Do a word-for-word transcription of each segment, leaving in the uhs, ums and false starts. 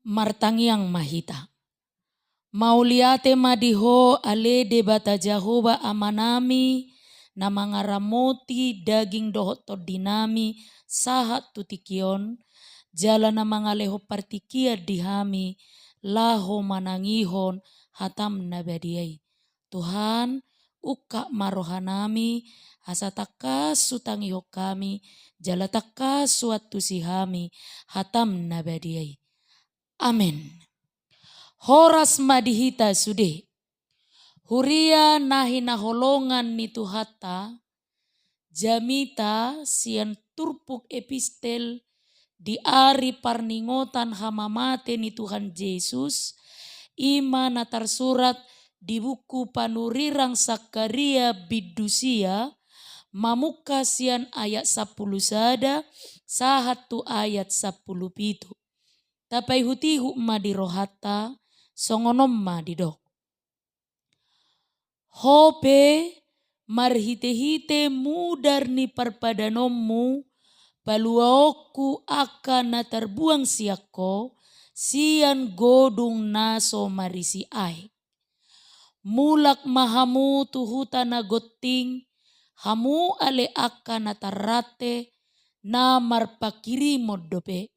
Martangiang ma hita. Mauliate ma di Ho ale Debata Jahowa Amanami, na mangaramoti daging dohot tondinami sahat tu tingki on, jala na mangalehon partingkian di hami, laho manangihon hataM na badia i. Tuhan, ungkap ma rohanami, asa tangkas hutangihon hami, jala tangkas huantusi hami hataM na badia i. Amen. Horas ma di hita sude. Huria na hinaholongan ni Tuhanta, jamita sian turpuk epistel di ari parningotan hamamate ni Tuhan Jesus, i ma na tarsurat di buku panurirang Sakaria bindu sia, mamungka sian ayat sampulu sada sahat tu ayat sampulu pitu. Tapaihutihut ma di rohanta, songon on ma didok. Ho pe, marhitehite mudar ni parpadanonmu, paluaonku angka na tarbuang sian ho, sian godung na so marisi aek. Mulak ma hamu tu huta na gonting, hamu ale angka na tarrante, na marpanghirimon dope.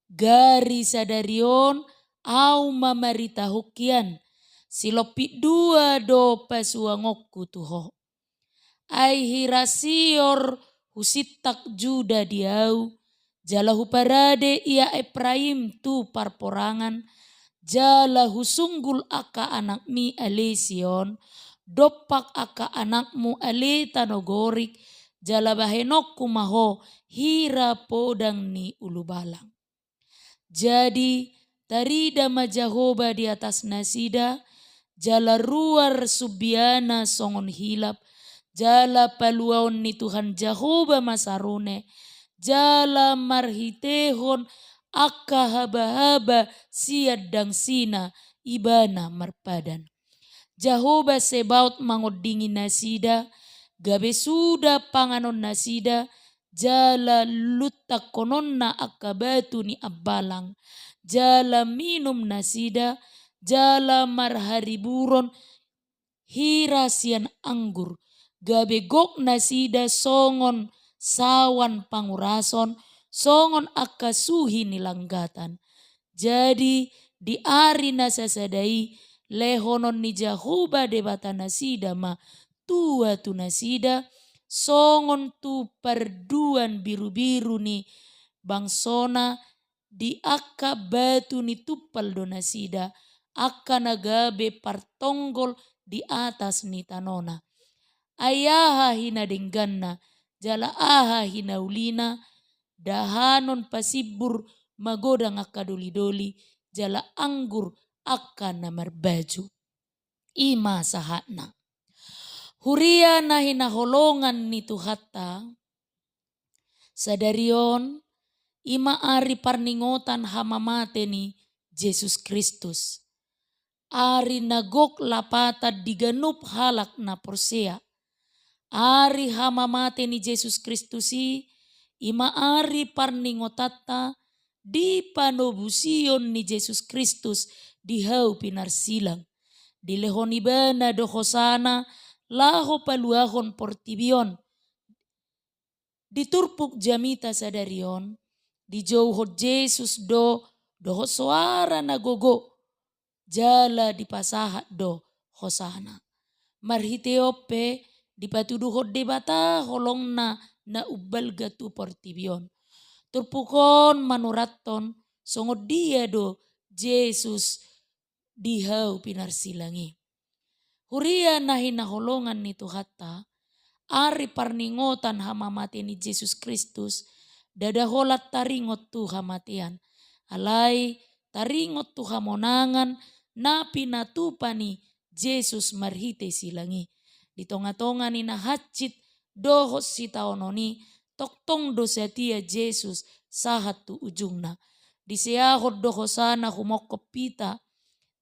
Gari sadari on ahu mamaritahon hian, silompit dua do pasuangonku tu ho. Ai hira sior husintak Juda di ahu, jala huparade ia Epraim tu parporangan, jala husunggul angka anakmi ale Sion, dompak angka anakmu ale tano Gorik, jala bahenonku ma ho hira podang ni ulubalang. Jadi, tarida ma Jahowa di atas nasida, jala ruar sumbiana songon hilap, jala paluaon ni Tuhan Jahowa ma sarune, jala marhitehon angka habahaba sian dangsina ibana marpadan. Jahowa Sebaot mangondingi nasida, gabe suda panganon nasida, jala luntangkononna angka batu ni ambalang, jala minum nasida, jala marhariburon hira sian anggur, gabe gok nasida songon sawan pangurason, songon angka suhi ni langgatan. Jadi, di ari na sasada i, lehonon ni Jahowa Debata nasida ma tua tu nasida, songon tu parduan birubiru ni bangsona di angka batu ni tumpal do nasida, angka na gabe partonggol di atas ni tanona. Ai aha hinadengganna, jala aha hinaulina, dahanon pasimbur magodang angka dolidoli, jala anggur angka na marbaju. I ma sahatna. Huria na hinaholongan ni Tuhanta, sadari on, i ma ari parningotan hamamate ni Jesus Kristus. Ari na gok lapatan di ganup halak na porsea. Ari hamamate ni Jesus Kristus i, i ma ari parningotanta di panobusion ni Jesus Kristus di hau pinarsilang. Dilehon ibana do hosana laho paluahon portibi on. Di turpuk jamita sadari on, dijouhon Jesus do dohot soara na gogo, jala dipasahat do hosana. Marhite on pe dipatuduhon Debata holongna na umbalga tu portibi on. Turpuk on manurathon songon dia do Jesus di hau pinarsilang i. Huria na hinaholongan ni Tuhanta, ari parningotan hamamate ni Jesus Kristus, ndada holan taringot tu hamatean. Alai taringot tu hamonangan na pinatupa ni Jesus marhite silang i. Di tongatonga ni na hansit dohot sitaonon i, tongtong do satia Jesus sahat tu ujungna. Diseahon do hosana humongkop hita.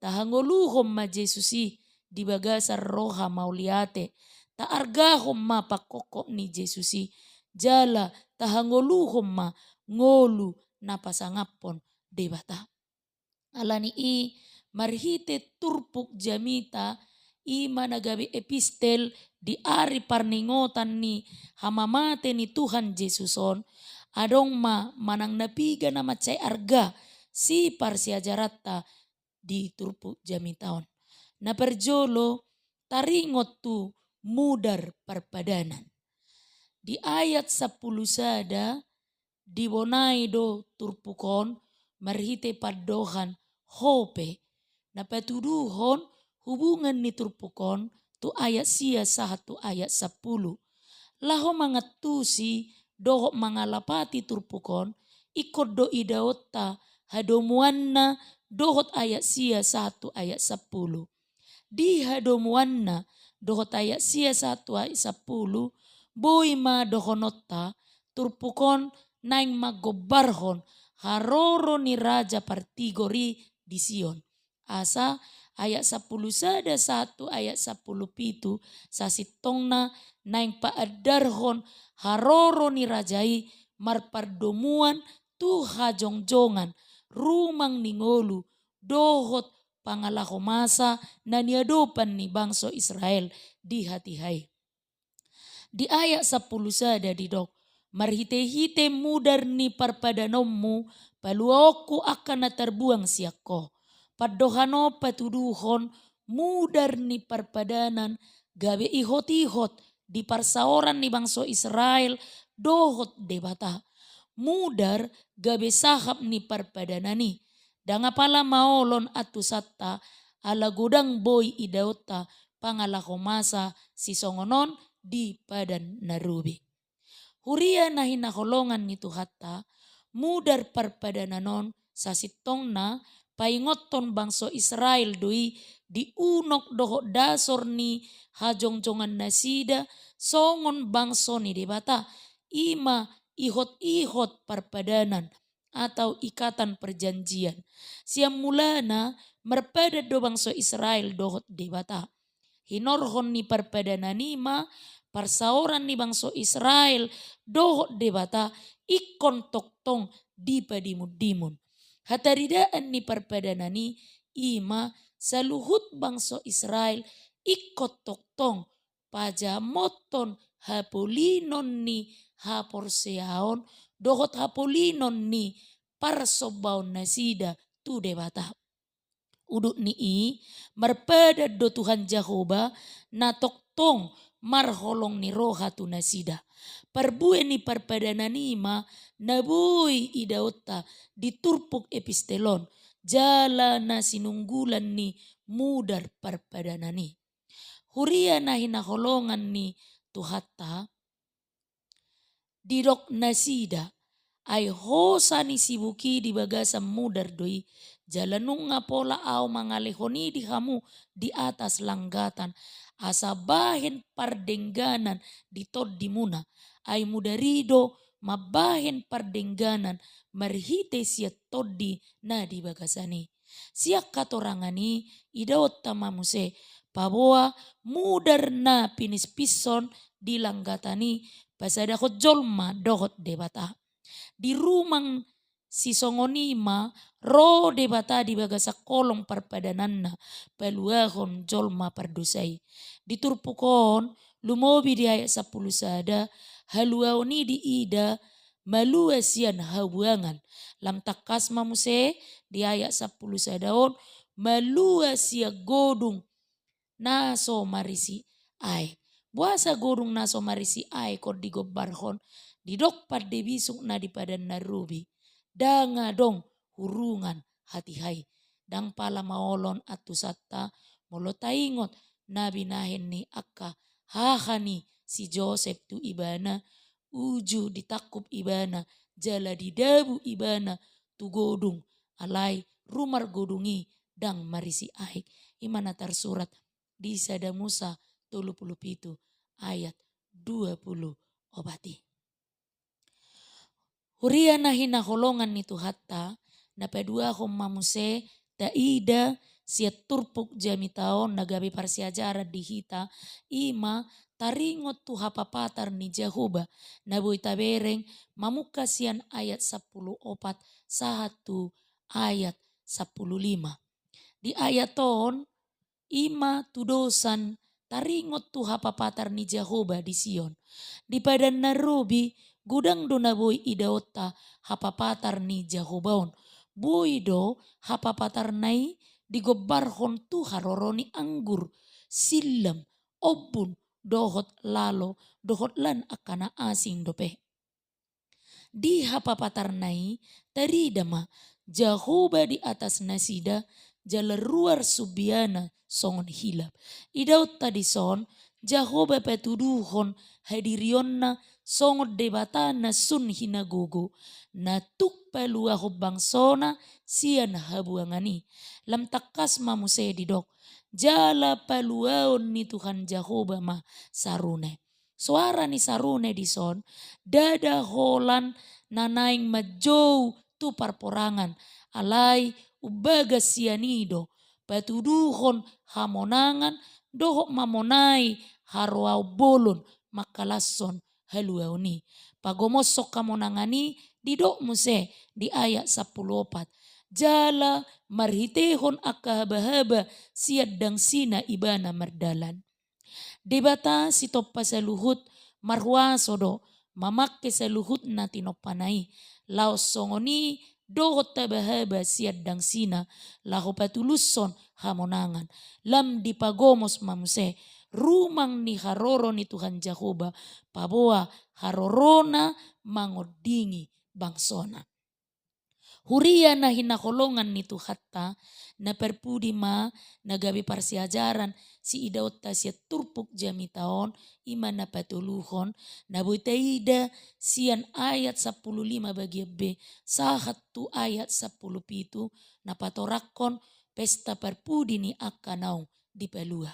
Tahangoluhon ma Jesus i di bagasan roha mauliate. Taargahon ma pangkophop ni Jesus i. Jala tahangoluhon ma ngolu na pasangaphon Debata. Alani i marhite turpuk jamita, i ma na gabe epistel di ari parningotan ni hamamate ni Tuhan Jesus on, adong ma manang na piga na mansai arga siparsiajaranta di turpuk jamita on. Na parjolo, taringot tu mudar parpadanan. Di ayat sampulu sada, dibonai do turpuk on marhite pandohan ho pe, na patuduhon hubungan ni turpuk on tu ayat sia sahat tu ayat sampulu. Laho mangantusi dohot mangalapati turpuk on, ingkon do idaonta hadomuanna dohot ayat sia sahat tu ayat sampulu. Di hadomuanna dohot ayat sia sahat tu ayat sampulu, boi ma dohononta, turpuk on naeng manggombarhon haroro ni raja partigor i di Sion. Asa ayat sampulu sada sahat tu ayat sampulu pitu, sasintongna naeng paandarhon haroro ni raja i marpardomuan tu hajongjongan, rumang ni ngolu, dohot pangalaho masa na niadopan ni bangso Israel di hatiha i. Di ayat sampulu sada didok, marhitehite mudar ni parpadanonmu paluaonku angka na tarbuang sian ho. Pandohan on patuduhon mudar ni parpadanan gabe ihotihot di parsaoran ni bangso Israel dohot Debata. Mudar gabe sahap ni parpadanan i. Ndang apala maol on antusanta, ala godang boi idaonta pangalaho masa sisongon on di Padan na Robi. Huria na hinaholongan ni Tuhanta, mudar parpadanan on sasintongna paingothon bangso Israel do i di unok dohot dasor ni hajongjongan nasida songon bangso ni Debata, i ma ihot-ihot parpadanan atau ikatan perjanjian. Sian mulana marpadan do bangso Israel dohot Debata. Hinorhon ni parpadanan i ma parsaoran ni bangso Israel dohot Debata ingkon tongtong dipadimundimun. Hataridaan ni parpadanan i, i ma saluhut bangso Israel ingkon tongtong pajamothon hapolinon ni haporseaon dohot hapolinon ni parsombaon nasida tu Debata. Udut ni i, marpadan do Tuhan Jahowa na tongtong marholong ni roha tu nasida. Parbue ni parpadanan i ma na boi idaonta di turpuk epistel on, jala na sinunggulan ni mudar parpadanan i. Huria na hinaholongan ni Tuhanta, didok nasida, ai hosa ni sibuk i di bagasan mudar do i, jala nunga pola ahu mangalehon i di hamu di atas langgatan, asa bahen pardengganan di tondimuna, ai mudar i do mambahen pardengganan marhite sian tondi na di bagasan i. Sian hatorangan i, idaonta ma muse, paboa mudar na pinispishon di langgatan i pasadahon jolma dohot Debata. Di rumang sisongon i ma ro Debata di bagasan holong parpadananna, paluahon jolma pardosa i. Di turpuk on, lumobi di ayat sampulu sada, haluaon i diida malua sian habuangan. Lam tangkas ma muse di ayat sampulu sada on, malua sian godung na so marisi aek. Boasa godung na so marisi aek on digombarhon? Didok pande bisuk na di Padan na Robi, ndang adong hurungan hatiha i. Ndang pala maol on antusanta, molo taingot na binahen ni angka haha ni si Josep tu ibana, uju ditangkup ibana, jala didabu ibana tu godung, alai rumar godung i ndang marisi aek. I ma na tarsurat di Sada Musa tolu pulu pitu ayat dua pulu opat i. Huria na hinaholongan ni Tuhanta, na paduahon ma muse taida sian turpuk jamita on na gabe parsiajaran di hita, i ma taringot tu hapapatar ni Jahowa na boi tabereng mamungka sian ayat sampulu opat sahat tu ayat sampulu lima. Di ayat on, i ma tudosan taringot tu hapapatar ni Jahowa di Sion. Di padan na robi, godang do na boi idaonta hapapatar ni Jahowa on. Boi do hapapatarna i digombarhon tu haroro ni anggur, sillam, ombun, dohot lalo, dohot lan angka na asing dope. Di hapapatarna i tarida ma Jahowa di atas nasida, jala ruar sumbiana songon hilap. Idaonta dison, Jahowa patuduhon hadirionna songon Debata na sun hinagogo, na tuk paluahon bangsona sian habuangan i. Lam tangkas ma muse didok, jala paluaon ni Tuhan Jahowa ma sarune. Soara ni sarune dison, ndada holan na naeng manjou tu parporangan, alai umbagas sian i do patuduhon hamonangan, dohot mamonai haroaon bolon mangkalashon haluaon i. Pagomoshon hamonangan i didok muse di ayat sampulu opat, jala marhitehon angka habahaba sian dangsina ibana mardalan. Debata sitompa saluhut marhuaso do mamangke saluhut na tinompana i, laos songon i dohot habahaba sian dangsina, laho patulushon hamonangan. Lam dipagomos ma muse rumang ni haroro ni Tuhan Jahowa, paboa harorona mangondingi bangsona. Huria na hinaholongan ni Tuhanta, na parpudi ma na gabe parsiajaran siidaonta sian turpuk jamita on, i ma na patoluhon, na boi taida sian ayat sampulu lima bagian B, sahat tu ayat sampulu pitu, na patorangkon pesta parpudi ni angka naung dipalua.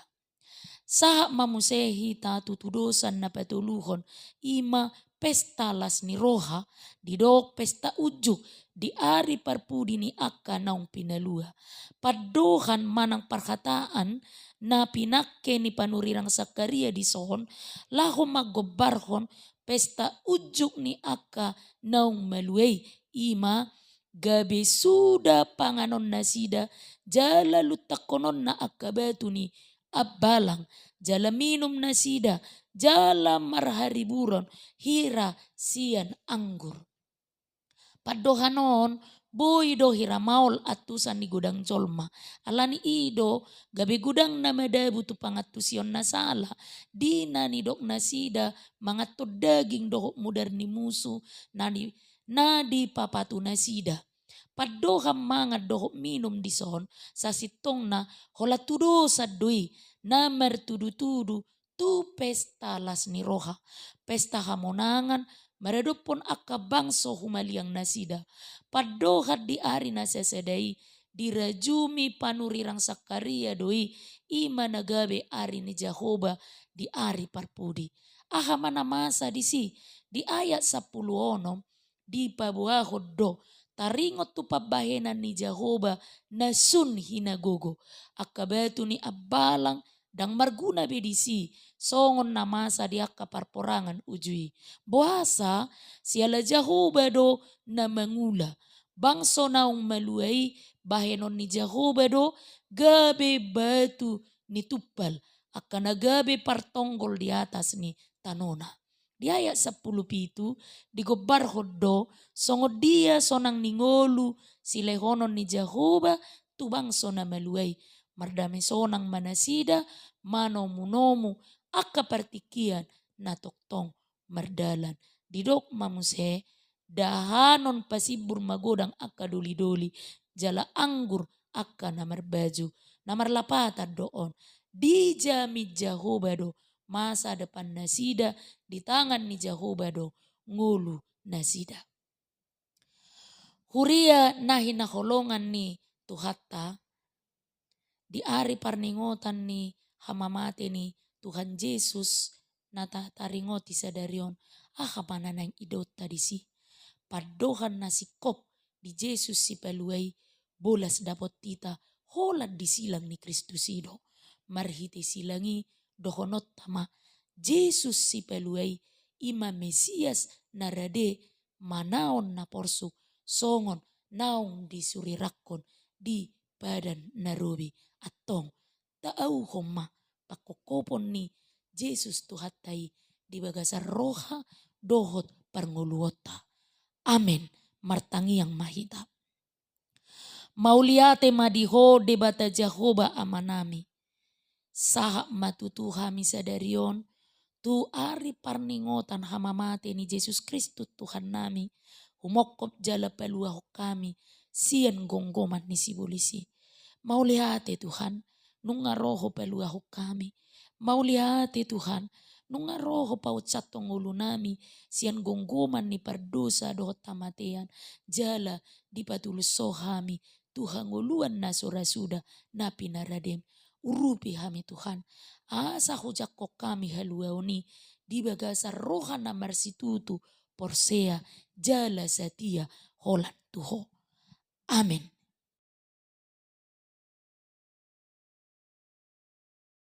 Sahat ma muse hita tu tudosan na patoluhon, i ma pesta las ni roha, didok pesta unjuk di ari parpudi ni angka naung pinalua. Pandohan manang parhataan na pinangke ni panurirang Sakaria dison, laho manggombarhon pesta unjuk ni angka naung malua i, i ma gabe suda panganon nasida, jala luntangkononna angka batu ni ambalang, jala minum nasida, jala marhariburon hira sian anggur. Pandohan on boi do hira maol antusan ni godang jolma. Alani i do gabe godang na madabu tu pangantusion na sala, di na nidok nasida manganton daging dohot mudar ni musu na di, na dipapatu nasida. Pandohan mangan dohot minum dison, sasintongna holan tudosan do i na martudutudu tu pesta las ni roha, pesta hamonangan maradophon angka bangso humaliang nasida. Pandohan di ari na sasada i dirajumi panurirang Sakaria do i, i ma na gabe ari ni Jahowa di ari parpudi. Aha ma na masa disi? Di ayat sampulu onom, dipaboahon do taringot tu pambahenan ni Jahowa na sun hinagogo. Angka batu ni ambalang ndang marguna be disi, songon na masa di angka parporangan uju i. Boasa? Siala Jahowa do na mangula. Bangso naung malua i bahenon ni Jahowa do gabe batu ni tumpal, angka na gabe partonggol di atas ni tanona. Di ayat sampulu pitu, digombarhon do songon dia sonang ni ngolu silehonon ni Jahowa tu bangso na malua i. Mardame sonang ma nasida manomunomu angka partingkian na tongtong mardalan. Didok ma muse, dahanon pasimbur magodang angka dolidoli, jala anggur angka na marbaju. Na marlapatan do on, dijamin Jahowa do masa depan nasida, di tangan ni Jahowa do ngolu nasida. Huria na hinaholongan ni Tuhanta, di ari parningotan ni hamamate ni Tuhan Jesus na ta-, taringoti sadari on, aha ma na naeng idaonta disi? Pandohan na singkop di Jesus Sipalua i, bolas dapot hita holan di silang ni Kristus i do. Marhite silang i dohononta ma, Jesus Sipalua i, i ma Mesias na rade manaon na porsuk songon naung disurirangkon di Padan na Robi. Antong, taauhon ma pangkophopon ni Jesus Tuhanta i di bagasan roha dohot parngoluonta. Amen. Martangiang ma hita. Mauliate ma di Ho Debata Jahowa Amanami. Sahat ma tutu hami sadari on tu ari parningotan hamamate ni Jesus Kristus Tuhannami, humongkop jala paluahon hami sian gomgoman ni sibolis i. Mauliate Tuhan, nunga ro Ho paluahon hami. Mauliate Tuhan, nunga ro Ho paonsathon ngolunami sian gomgoman ni pardosa dohot hamatean, jala dipatulus Ho hami tu hangoluan na so ra suda na pinaradem. Urupi hami Tuhan, asa hujangkon hami haluaon i di bagasan roha na marsitutu, porsea, jala satia holan tu Ho. Amen.